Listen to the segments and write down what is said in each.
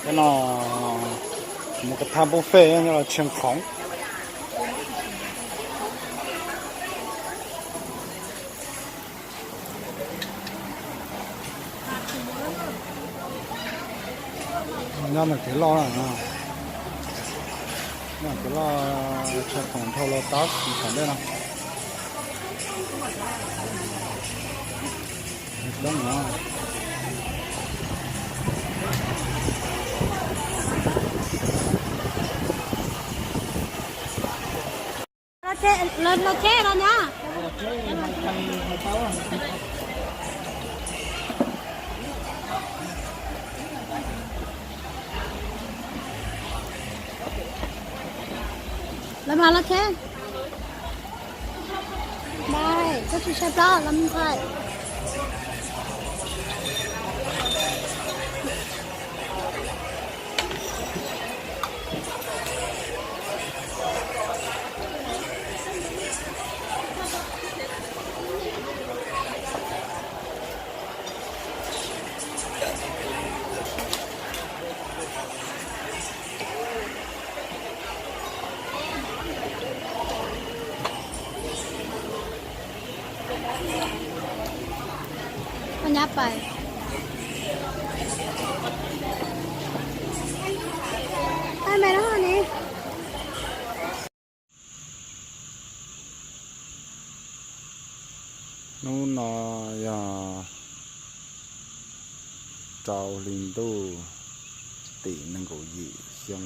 Cov no mus ka thaj buffet nyob los Tsheej Khoom. Nyob mas kev loj, nyob kev loj, Tsheej Khoom dhau los tab tom ntej no. Coob no. Los tsheb los nyob. Los mas los tsheb. Dai, koj tsis saib plaub los mus ntxhais. Koj nyab pais. Ai, mày nó nè. Hnub no yog rau hli ntuj tim nees nkaum yim xyoo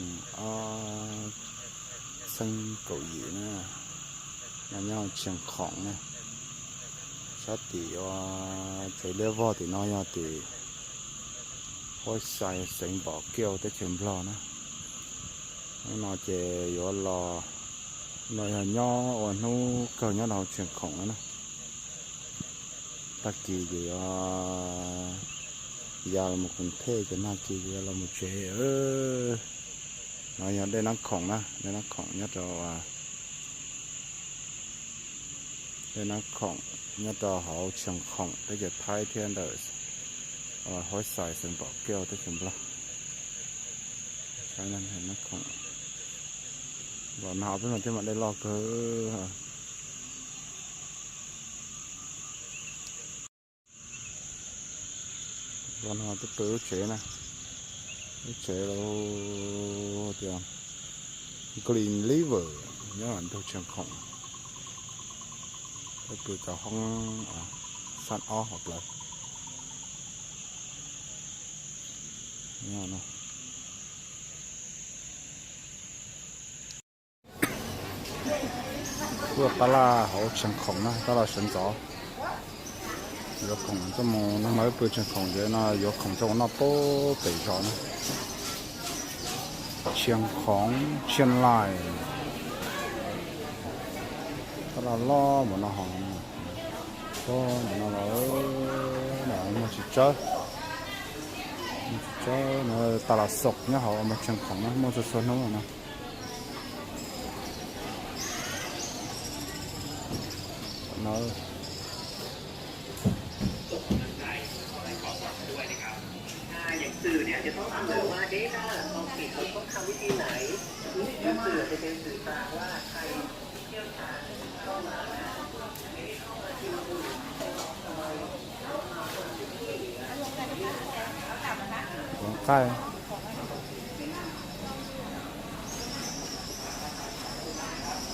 ob txhiab kaum yim na, no nyob Tsheej Khoom na, sab tim ua tsev liab vog tim no yog tim Huab Xais xeev Npom Kiauj teb chaws Nplog na. Hnub no ces yuav los, no yog nyob ua hnub kawg nyob rau hauv Tsheej Khoom na. Tag kis ces yuav ya los mus Koos Thej ces nag kis ces yuav los mus tsev. No yog dej Nab Khoom na, dej Nab Khoom nyob rau, dej Nab Khoom nyob rau hauv Tsheej Khoom teb chaws Thaib thiab ntawm Huab Xais xeev Npom Kiauj teb chaws Nplog. Saib Nab Khoom, los nag peb no thiaj mam dej loj kawg. Los no peb pw lub tsev na, lub tsev lawv tias Green River nyob ntug Tsheej Khoom. Peb pw cov hoob xab ob hauv plawv. Tuaj tab laj hauv Tsheej Khoom na, tab laj sawv ntxov. Yuav khoom coj mus, nag hmo pw Tsheej Khoom ces no yuav khoom coj mus noj pem zos na. Tsheej Khoom, Tsheej Laij, tab laj loj npaum no hos, npaum no los muag tsis tsawg, muag tsis tsawg no. Tas las xom nyob hauv mas Tsheej Khoom na, muaj txhua txhua hnub no. Nqaij.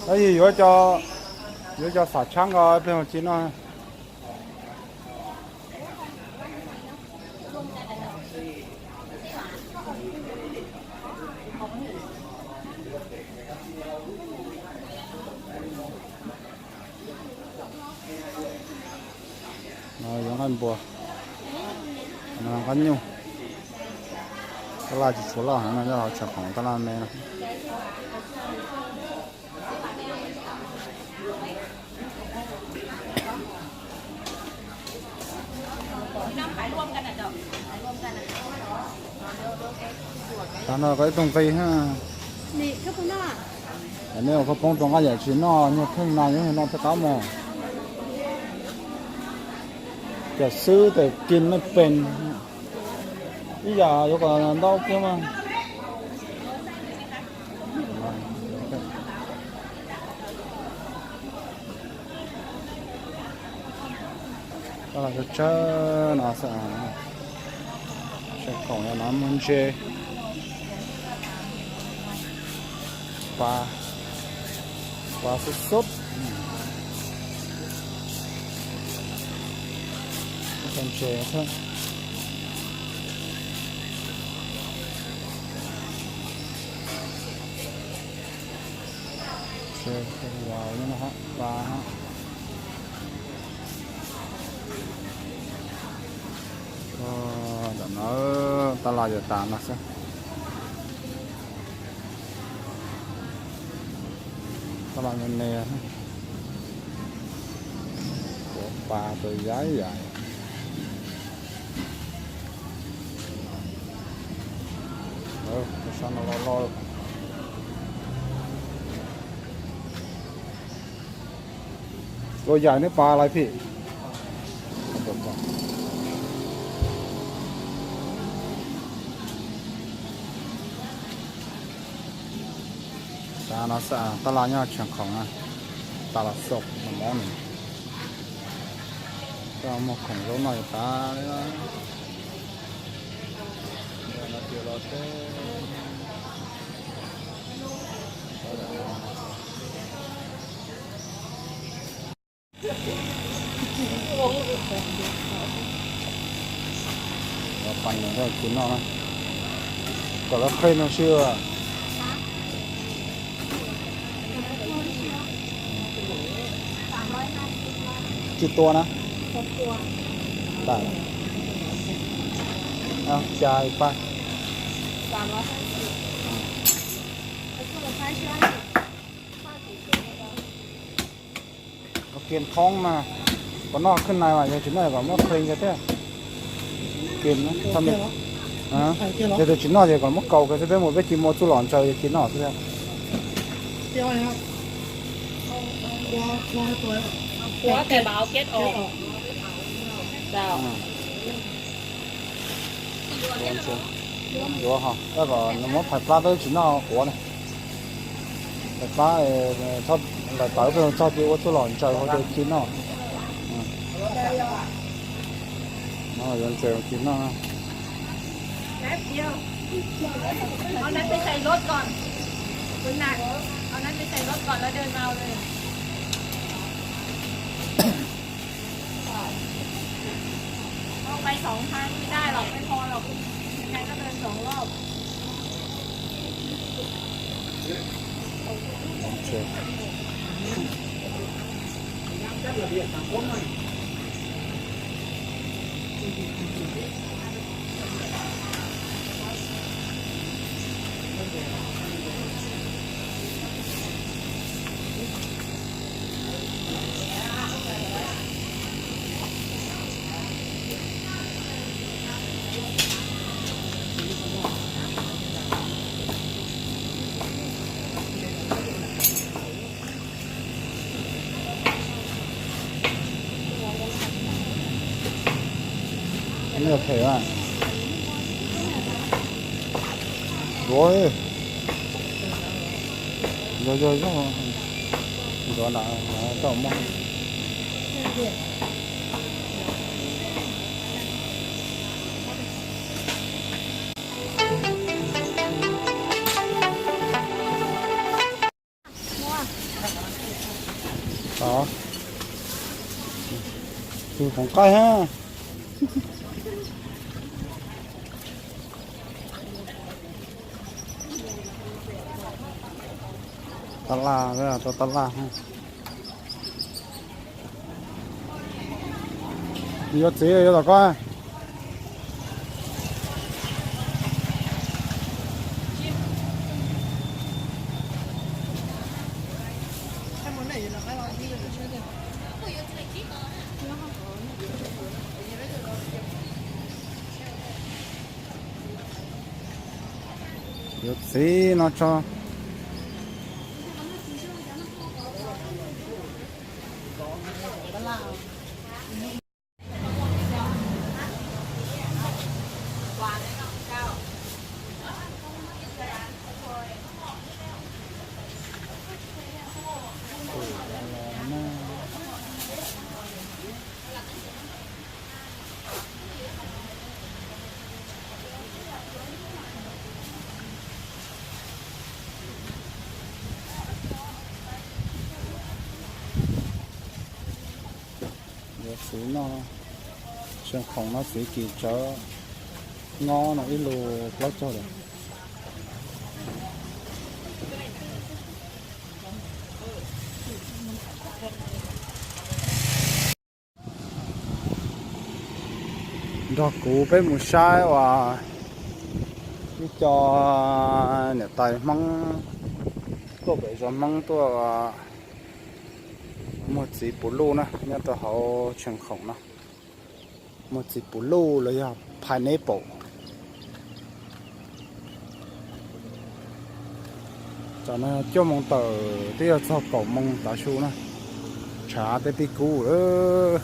Tab sis yuav cov, yuav cov xav tshab nkaus peb mus tsis noj. No yuav nqaij npua, no nqaij nyuj. Taj laj tsis tshua loj heev no, nyob hauv Tsheej Khoom taj laj me no. Tag no koj ib tug nqi ha. Nej ua khaub poob rau nqaij yam tsis noj, nyuag theej na yuav noj thiaj qab mog. Cov xwb tes kin mej pes. Ib yam yuav kom ntau kiag mas. Tab laj tsawg tsawg no xwb, tseem khoom no muaj ntses, pa, pa xub xub, ntses thiab. Ntses, pa hab. Ntawm no tab laj yuav tas no xwb. Tab laj me me, kuav pa tus yav yam. Sab no loj loj. Ua yam neb pas lawm phim. Tab no xwb, tab laj nyob tseem khoom na, tas los xaus mob nws. Koj muag khoom zaub noj tas li. Pais nws kis noj na, kom lawv qhib no sib. Tsis tua na. Cas pa. Kiag thoob mas, kom noj khwb nais mas yog tsis noj kom muab qhee kiag thiab. Kiag, yog tias tsis noj ces kom muab kaus kiag xwb, peb mus peb cia muaj txuj lom ntsaws ces kis noj xwb. Yuav ho, tab kom nws muab phais plab peb tsis noj quav na. Phais plab, lawm tawv peb txog ces ua txuj lom ntsaws hauv ces kis noj. No yuav ntsaws kis noj. Ao nab peb xais lod kon. Ao nab peb xais lod kon lawv dawb mau li. Pais xoom thaj li daj los peb ho los nai koj tawg xoom loj. Nws phem a. Duav, yog yog yog, duav nram toj muaj. Tus khoom qaij ha. Tab laj, rau tab laj. Yuav txiv yuav tom koj. Yuav txiv no tso. Txiv no, tseem khoom no txiv kis tsawv, nyob no ib lus plaub caug lawm. Nrog kuv peb mus saib uas ib co niam tais Hmoob tuaj pem zos Hmoob tuaj muag txiv puv luj na, nyob rau hauv tseem khoom no. Muag txiv puv luj los yog pineapple. Tam no cuaj moo tawm twb yog txog kaum moo tav su na, tshav tej pib kub lawm.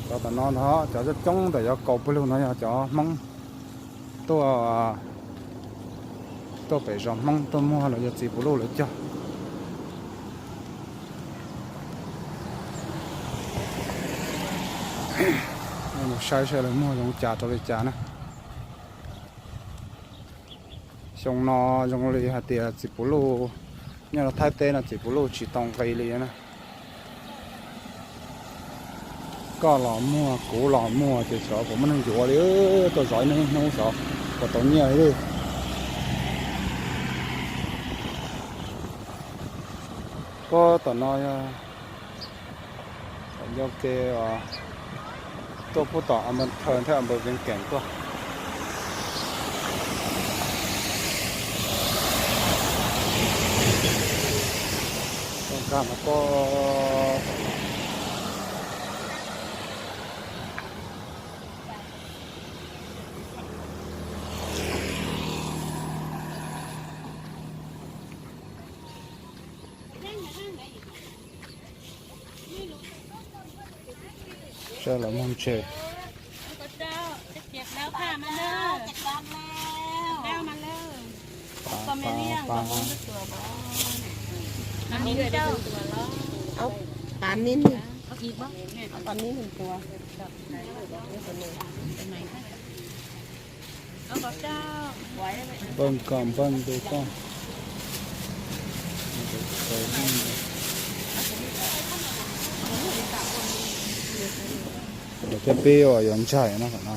Cov tam no ntag, cov coob coob ntawm yuav kaus pawg lug no yog cov Hmoob tuaj, tuaj pem zos Hmoob tuaj muag los yog txiv puv luj lawv cog. Mus saib saib lawv muag zoo cas rau li cas na. Xyoo no zoo li hais tias txiv puv luj, nyob rau Thaib teb no txiv puv luj tsis tau nqi li na. Koj los muag, kuv los muag, ces xyov puas muaj neeg yuav li. Tuaj zov ib hnub xyov puas tau nyiaj li. Puag tom no yog tom ncauj ke tuaj puag tom Amber Turn thiab Amber Vincent tuaj. Tuaj nkag no puag. Saib lawv muag ntses. Tab mib, tab mib hwm tua. Npawg kom npawg ntu koj. Lawv thiaj pib uas yuav ntsaim no no.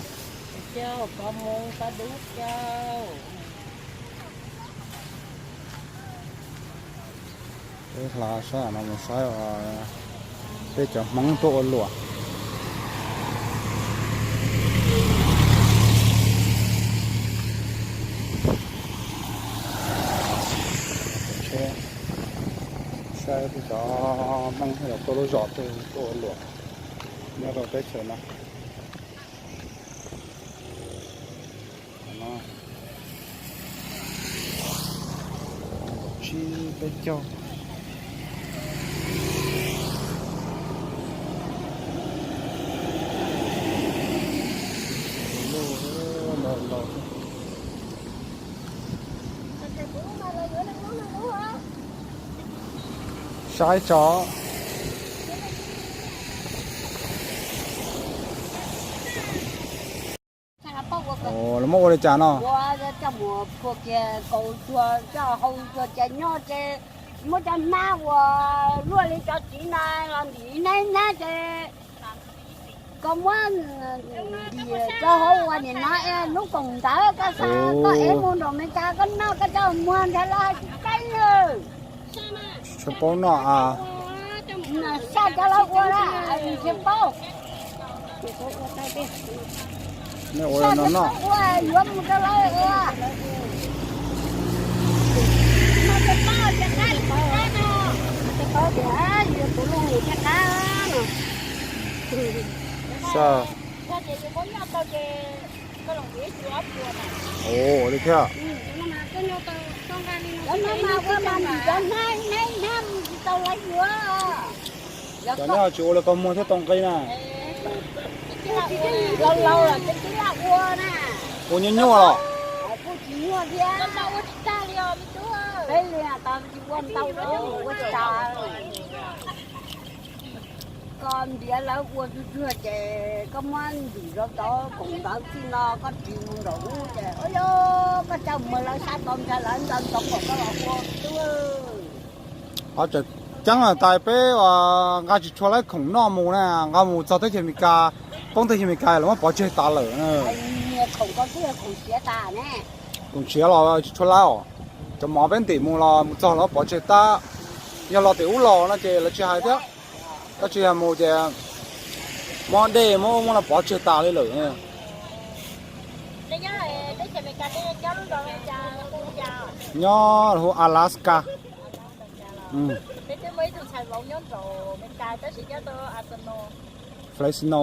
Peb hla sab no mus saib peb cov Hmoob tuaj ua luam. Saib peb cov Hmoob tuaj lub zos twg tuaj ua luam nyob rau teb chaws no. Tsib peb caug. Saib tso. Lawv muab ua li cas no? Coj mus phua kiag kaus cuag coj hau cuag ces nyob ces muab cov hnab uas luaj li cov txiv na los ntim neb hnab ces koj muab ntim cov hauv uas nim no lub koom ntawd koj xa koj ev mus nram Meskas koj noj koj coj muag ntag los tsis tseeb. Tsis paub noj a. Saj cov lawv ua na, tsis paub. Nej ua no noj. Ua yuav mus rau lawv ua. Saj. Ua li thiab. Cov nej ho tsis ua li koj muag thiab tau nqi na. Ua nyuaj nyuaj los. Koj ntiav lawv ua tsuag tsuag ces koj muab ntim rau cov koom ntawv txij no koj ris mus nram ub ces ua yog koj coj mus lawv sab tau ntshai lawv ntaw ntsoov kom koj los ua twb. Ceeb tais peb uas nqa tsis tshua laib khoom noj mus na, nqa mus txog teb chaws Amelikas, poob teb chaws Amelikas los muab pov tseg tas lawm. Khoom siav los tsis tshua laib os. Cov mov peb ntim mus los mus txog los muab pov tseg tas. Yog los tim ub los no ces lawv tsis hais thiab. Tab sis yog mus ces muab dej muab ub muab no pov tseg tas li lawm. Nyob hu Alaska. Fresno,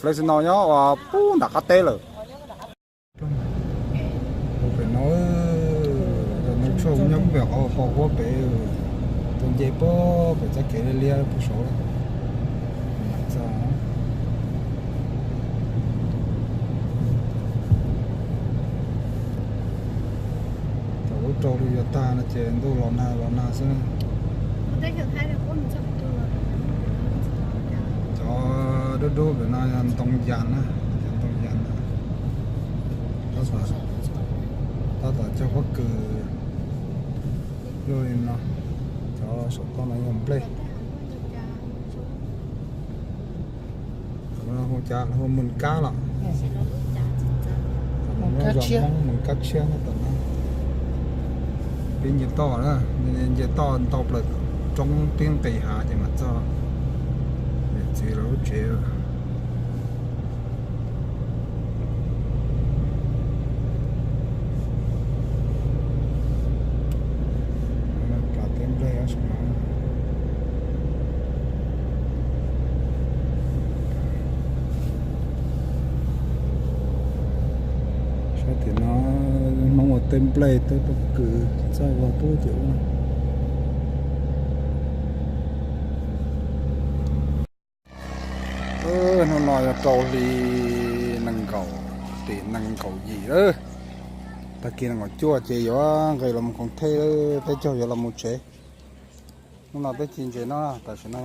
Fresno nyob uas pub nram qab teb lawm. Pem no, neeg tshuaj nyob pem qhov pos huab pem, tus nce pem txoj kev liab liab pem saud. Thaum lub rau li yuav tag no ces ntuj los nag los nag xwb na. Cov dub dub pem no yog ntoo yas na, yog ntoo yas na. Tab tom cog pob kws luaj li no, cov saum toj no yog nplej. Hu cas hu mws kab los? Mws kab tshiab no tom no. Peb nce toj na, nce toj ntau plaws roob pib nqis hav ces mam txog niam txiv lawv lub tsev. Plas teb nplej saum no. Saib tim no, Hmoob ua teb nplej teb pob kws txaij vog pub tim ub no. Hnub no yog rau hli nees nkaum, tim nees nkaum yim lawm. Tag kis nees nkaum cuaj ces yuav nqis los mus khoom thej, peb caug yuav los mus tsev. Hnub no peb ci ntses noj, tam sim no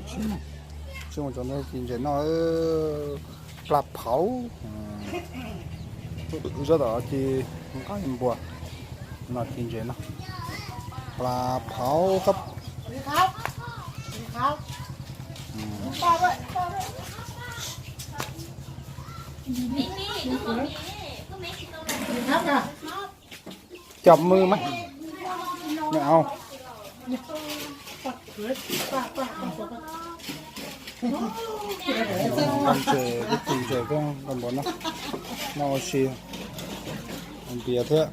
tsis mus tsev, peb ci ntses noj. Plas phauv, zaj tom ci nqaij npua, no ci ntses noj. Plas phauv, cov mws mas, nws au. Ntses, ib tug ntses koj npau noj, noj ua si, npias thiab.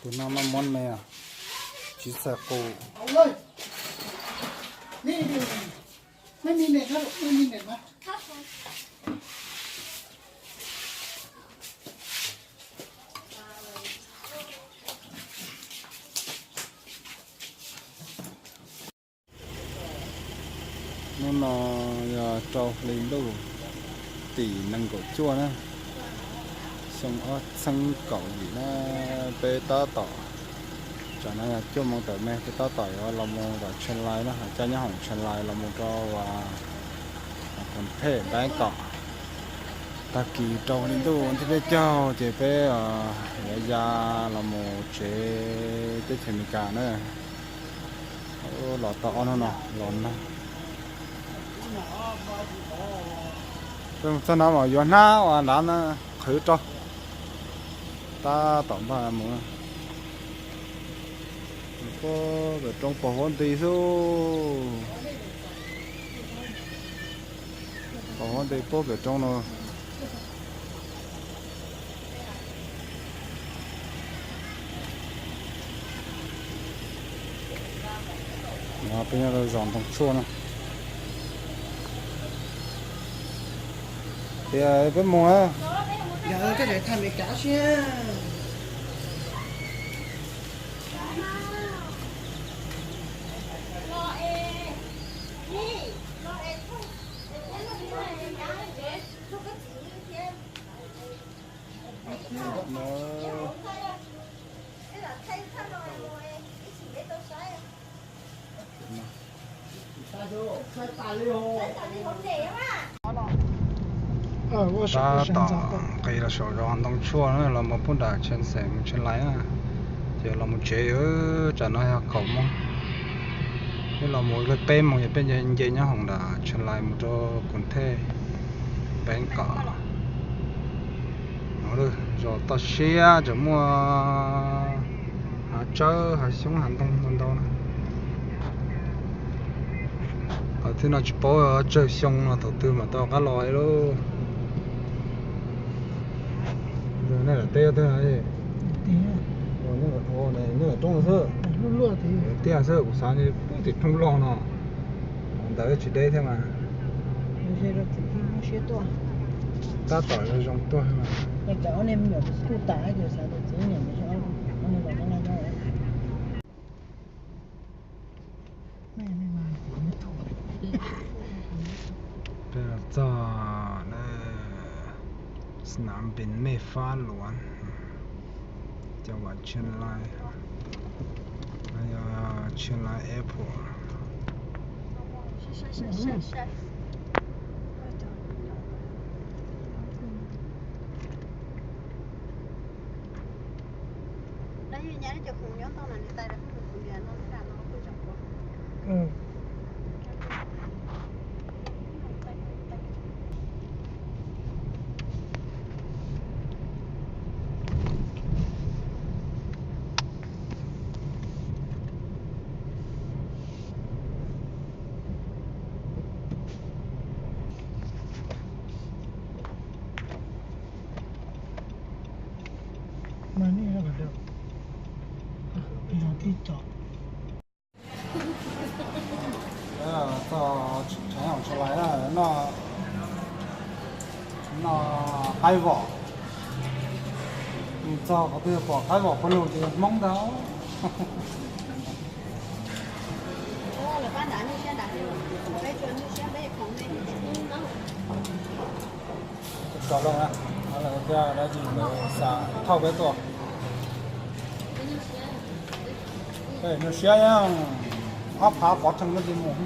Tus no mas muab me, tsis txhais qus. Hnub no yog rau hli ntuj, tim nees nkaum cuaj na, xyoo ob txhiab kaum yim na, peb tab tom, tsam no yog cuaj moos tawm me, peb tab tom yuav los mus tom Tshee Lais na, caij nyoob hoom Tshee Lais los mus rau uas Phoos Phem Npaib tom. Tag kis rau hli ntuj thib peb caug ces peb yuav ya los mus tsev teb chaws Amelikas na. Los tau ob hnub no los nag. Peb mus txog no mas yuav hnab uas nrad na, qhwv rau. Tab tom npaj mus. Pem roob pos huab nti xwb. Pos huab nti pem roob no. No peb nyob rau zos Ntoo Tshuaj na. Tias peb mus na. Yog koj tseem tham Amelikas siab. Tab tom nqis los saum zos Ntoo Tshuaj na, los mus pub nram Tshee Xeem mus Tshee Lais na. Ces los mus tsev, tsam no yog kaum moos. Peb los mus li peb moos ces peb nce nyob hoom nram Tshee Lais mus rau Koom Thej, Beev Kom. Zos toj siab tseem muaj hav tsawb hav xyoob hav ntoo ntau ntau na. Thaum twg no tsis paub, tsawg xyoo no thaum twg mam tau qab los lauj. Nej lam teb twg? Nej lam roob xwb. Tiaj xwb, kuv xav pub tim roob loj no. Ntawd tsis deb thiab mas. Tab tom zoo tuaj. Peb los txog Sanaam Bian Mej Fab Luam, cov vam Tshee Lais, Tshee Lais Airport. Txog tsev Tshee Lais na, noj qaib vom. Txog qhov twg pom qaib vom pawg lug ces yog Hmoob ntag. Tso loo na, lawv tias dab tsi lawv xav thauj peb tuaj. Nyuaj siab, ob phav pov rhees no ces mus.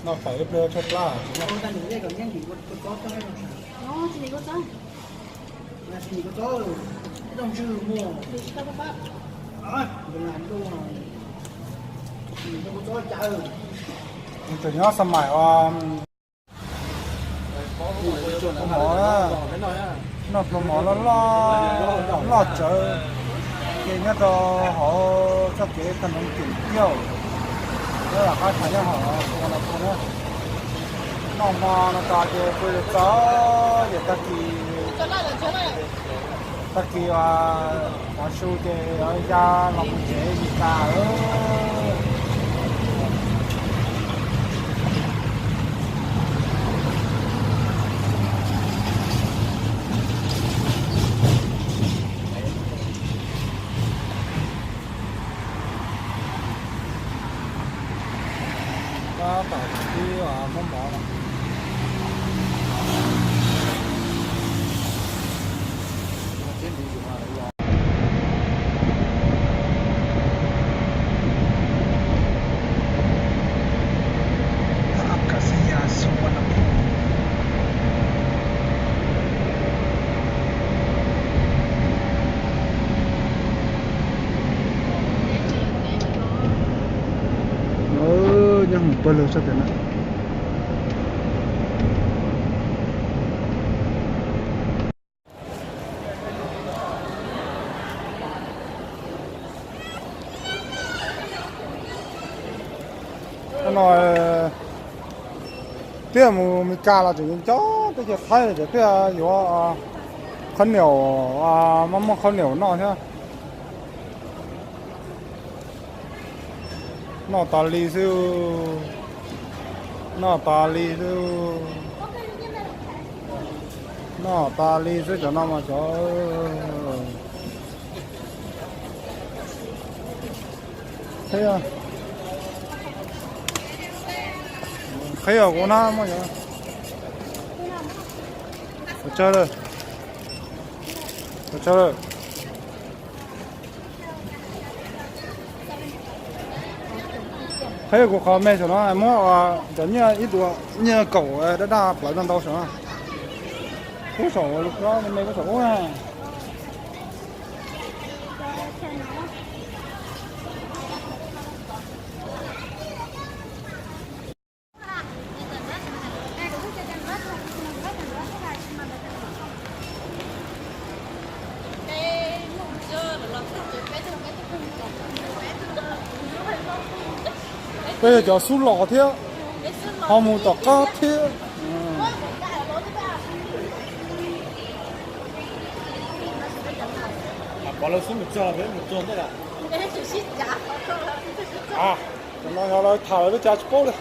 Noj fais ib pliag tshaib plab. Tseem nyob xab maim ua pluas mov, noj pluas mov loj loj, loj tsawv, ces nyob rau hauv txoj kev tag nrho kiag, nyob qab tshav nyob hauv no na. Noj hmo no tas ces pw txog ces tag kis, tag kis hmov su ces ya los mus tsev vis tas. Tab tom tib muab mov no. Nyob hauv pawg lug sab tim no. No, twb mus Mes Kas los tseem yuav nco teb chaws Thaib, tseem twb yuav qhob niam, muaj qhob niam noj thiab. Noj tas li xwb, noj tas li xwb, noj tas li xwb cov no mas cov. Qhib os, kuv nab muaj cov. Tsawg lawm. Qhib kuv qhov me saum no muab cov nyiaj ib duas nyiaj kaum daj daj plawv ntau ntau saum no. Kub saum lub me kub saum ub na. Peb yog cov xub los thiab, ho mus tom qab thiab. Tam no yog lawv tham lawv lub cav tsis paub li.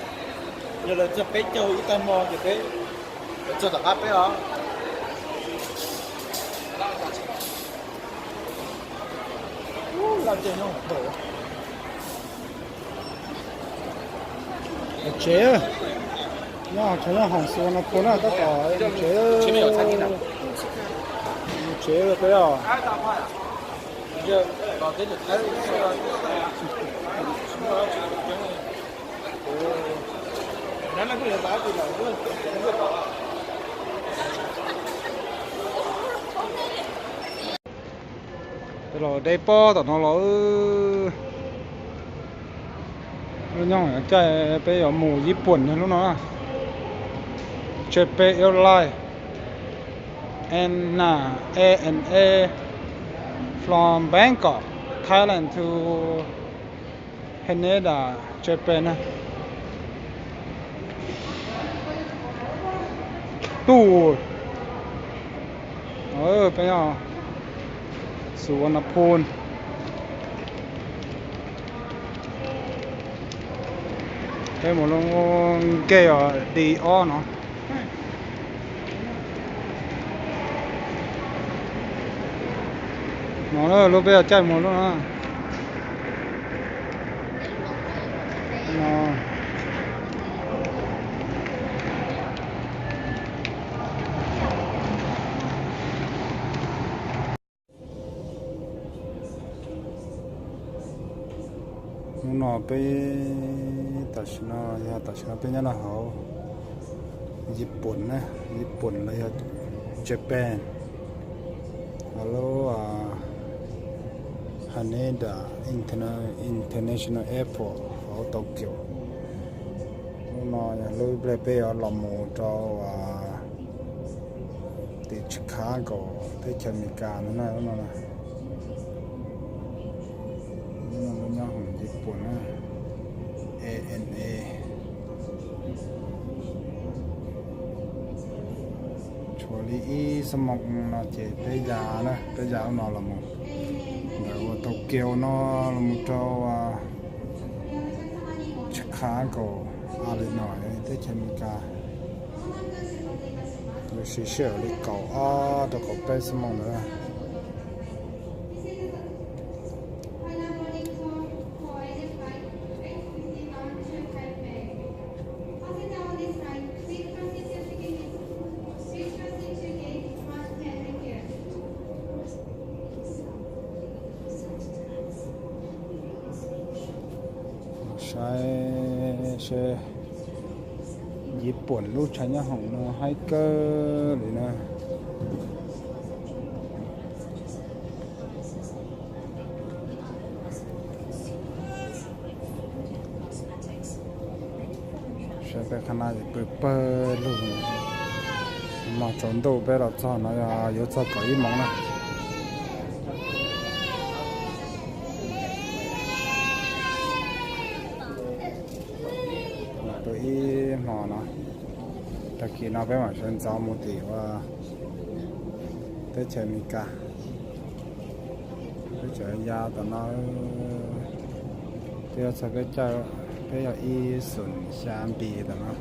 Yog lawv txog peb caug ib tag hmo ces peb txog tom qab peb os. Laj ces nyob tsev, nyob tsev nyob hoom Xu Ua Na Phu na tab tom tsev, tsev peb os. Peb los deb pob tom no los. Lub nyob caij peb yuav mus Yij Puam lub no. Japan Airlines, N A, A N A, from Bangkok, Thailand to Haneda, Japan na. Tuj, peb nyob Xu Ua Na Phu. Peb mus lub gate os, D ob no. No lub peb yuav caij mus lub no. Hnub no peb, tam sim no yog tam sim no peb nyob rau hauv Yij Puam na, Yij Puam los yog Japan, hauv lub Haneda Interna-, International Airport hauv Tokyo. Hnub no yog lub ib pliag peb yuav los mus rau tim Chicago, teb chaws Amelikas no na, lub no na. Lub no lub nyob hoom Yij Puam na, A N A. Tshuav li ib xuab moos no ces peb ya na, peb ya lub no los mus ntawm ua Tokyo no los mus rau Chicago, Illinois, teb chaws Amelikas. Lub siv sij hawm li kaum ob rau kaum peb xuab moos ntawd. Saib seb Yij Puam lub tshav nyob hoom no haib kawg li na. Saib peb qhab na es pw pawg lug, hmo tsaus ntuj peb los txog no yog yuav txog kaum ib moos na. Pw ib hmo no, tag kis no peb mam sawv ntxov mus tim ua teb chaws Amelikas. Peb tseem ya tom no, twb yuav txog peb caug, peb yog ib xoom xya npis tom no.